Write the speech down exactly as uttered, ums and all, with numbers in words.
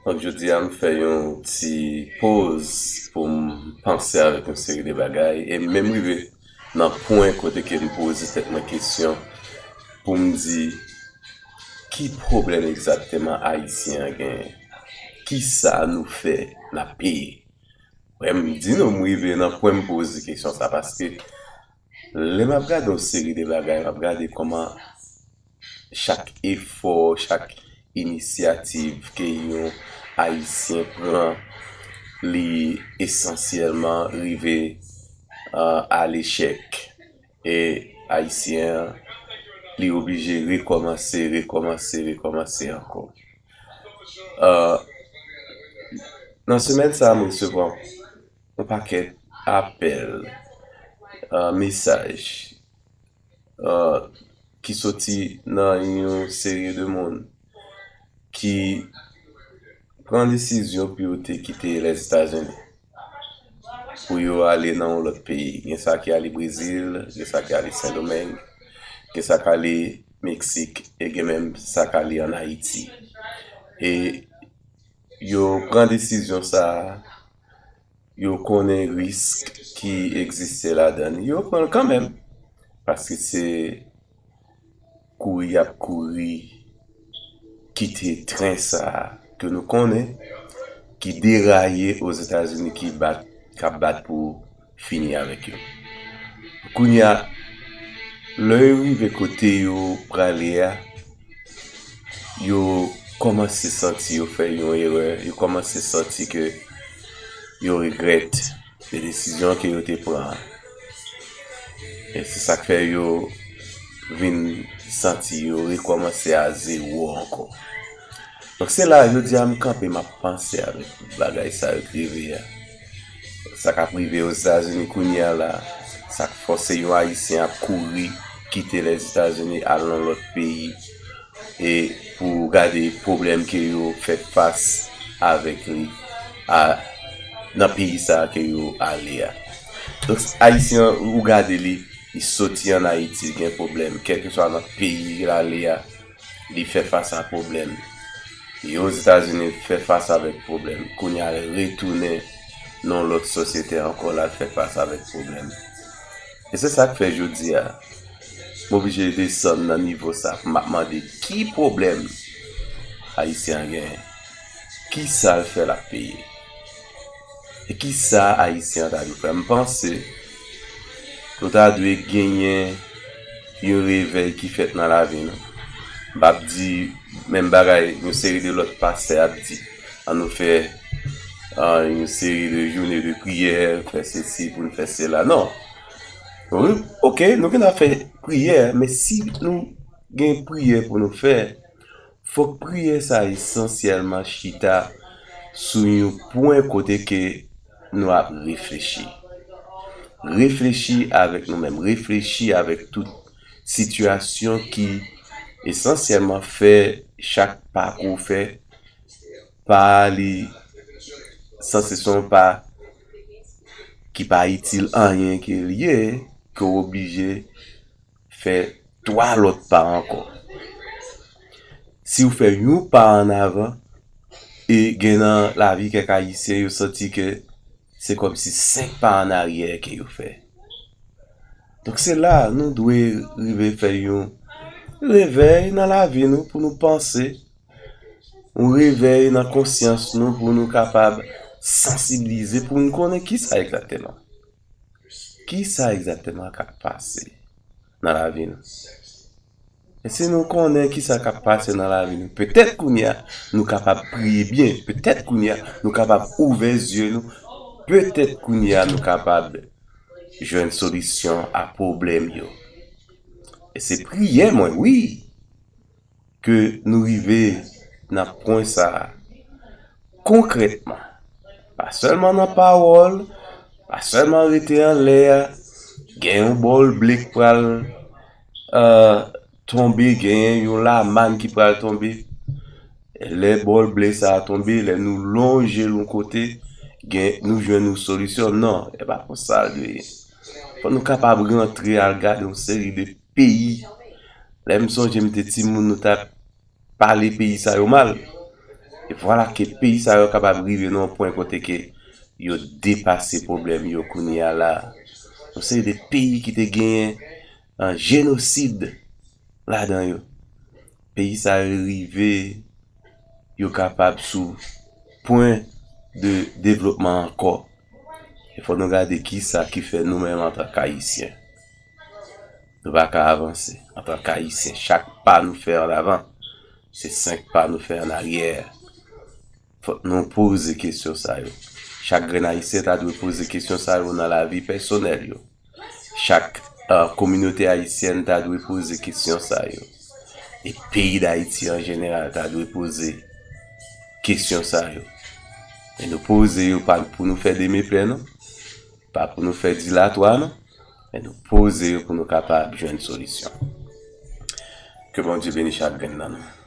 Donk, jodi a, m fè yon ti poz pou m panse avèk yon seri de bagay, e m menm rive nan pwen kote ke m poze tèt mwen kesyon pou m di, ki pwoblèm egzakteman Ayisyen an genyen? Kisa nou fè n ap peye? Wè, m di nou, m rive nan pwen m poze kesyon sa, paske lè m ap gade yon seri de bagay, m ap gade kòman chak efò, chak inisyativ ke yon Ayisyen pran, li esansyèlman rive, euh, a lechèk. E Ayisyen an, li oblije rekòmanse, rekòmanse, rekòmanse ankò. Euh, nan semèn sa a, m resevwa yon pakèt apèl, euh, mesaj, euh, ki soti nan yon seri de moun ki pran desizyon pou yo te kite Lèzetazini, pou yo ale nan yon lòt peyi. Gen sa ki ale Brezil, gen sa ki ale Sendomeng, gen sa ki ale Meksik, e gen menm sa ki ale ann Ayiti. E yo pran desizyon sa a, yo konnen risk ki egziste ladan li, yo pran l kanmenm. Paske se kouri y ap kouri kite tren sa a ke nou konnen, ki deraye Ozetazini, ki bat, k ap bat pou fini avèk yo. Kounye a, lè yo rive kote yo prale a, yo kòmanse santi yo fè yon erè, yo kòmanse santi ke yo regrèt de desizyon ke yo te pran an. E se sa k fè yo vin santi yo rekòmanse a zewo ankò. Donk, se la, jodi a, m kanpe, m ap panse avèk tout bagay sa yo k rive a. Sa k ap rive Ozetazini kounye a la, sa k fòse yon Ayisyen ap kouri kite Lèzetazini, al nan lòt peyi, e pou gade pwoblèm ke yo fè fas avèk li a, nan peyi sa a ke yo ale a. Donk, Ayisyen an, ou gade li, li soti ann Ayiti, li gen pwoblèm, kèlkeswa nan peyi l ale a, li fè fas a pwoblèm. Li Ozetazini, li fè fas avèk pwoblèm. Kounye a, li retounen nan lòt sosyete ankò, l al fè fas avèk pwoblèm. E se sa k fè jodi a, m oblije desann nan nivo sa pou m ap mande ki pwoblèm Ayisyen an genyen, kisa l fè l ap peye, e kisa Ayisyen an ta dwe fè. M panse nou ta dwe genyen yon revèy ki fèt nan lavi nou. M p ap di menm bagay yon seri de lòt pastè ap di. Ann nou fè, ah, yon seri de jounen de priyè, fè sesi pou n fè sela. Non. Wi, oke, nou gen dwa fè priyè, men si nou gen priyè pou nou fè, fòk priyè sa a esansyèlman chita sou yon pwen kote ke nou ap reflechi. Reflechi avèk nou menm, reflechi avèk tout sitiyasyon ki esansyèlman fè chak pa ke w fè pa li sanse se yon pa ki pa itil anyen ke l ye, ke w oblije fè twa lòt pa ankò. Si w fè yon pa ann avan, e gen nan lavi kèk Ayisyen, yo santi ke se kòmsi senk pa ann aryè ke yo fè. Donk, se la nou dwe rive fè yon revèy nan lavi nou pou nou panse, yon revèy nan konsyans nou pou nou kapab sansibilize, pou nou konnen kisa egzakteman. Kisa egzakteman k ap pase nan lavi nou? E si nou konnen kisa k ap pase nan lavi nou, petèt kounye a nou kapab priye byen, petèt kounye a nou kapab ouvè zye nou, petèt kounye a nou kapab jwenn solisyon a pwoblèm yo. E se priyè mwen, wi, ke nou rive nan pwen sa a. Konkrètman, pa sèlman nan pawòl, pa sèlman rete anlè a, gen yon bòl ble k pral, euh, tonbe, gen yon lamann ki pral tonbe. Lè bòl ble sa a tonbe, lè nou lonje l yon kote, gen, nou jwenn yon solisyon. Non, e pa konsa l dwe ye. Fò nou kapab rantre al gade yon seri de peyi. Lè m sonje m te timoun, nou t ap pale peyi sa yo mal. Vwala ke peyi sa yo kapab rive nan yon pwen kote ke yo depase pwoblèm yo kounye a la. Yon seri de peyi ki te genyen an jenosid ladan yo. Peyi sa yo rive, yo kapab sou pwen de devlopman ankò. E fò nou gade kisa ki fè nou menm antank Ayisyen, nou pa ka avanse. Antank Ayisyen, chak pa nou fè an avan, se senk pa nou fè an aryè. Fòk nou poze kesyon sa yo. Chak grenn Ayisyen ta dwe poze kesyon sa yo nan lavi pèsonèl yo. Chak uh, kominote ayisyèn ta dwe poze kesyon sa yo. E peyi Dayiti an jeneral ta dwe poze kesyon sa yo. E nou poze yo pa pou nou fè demeplè non, pa pou nou fè dilatwa non, men nou poze yo pou nou kapab jwenn solisyon. Ke Bondye beni chak grenn nan nou.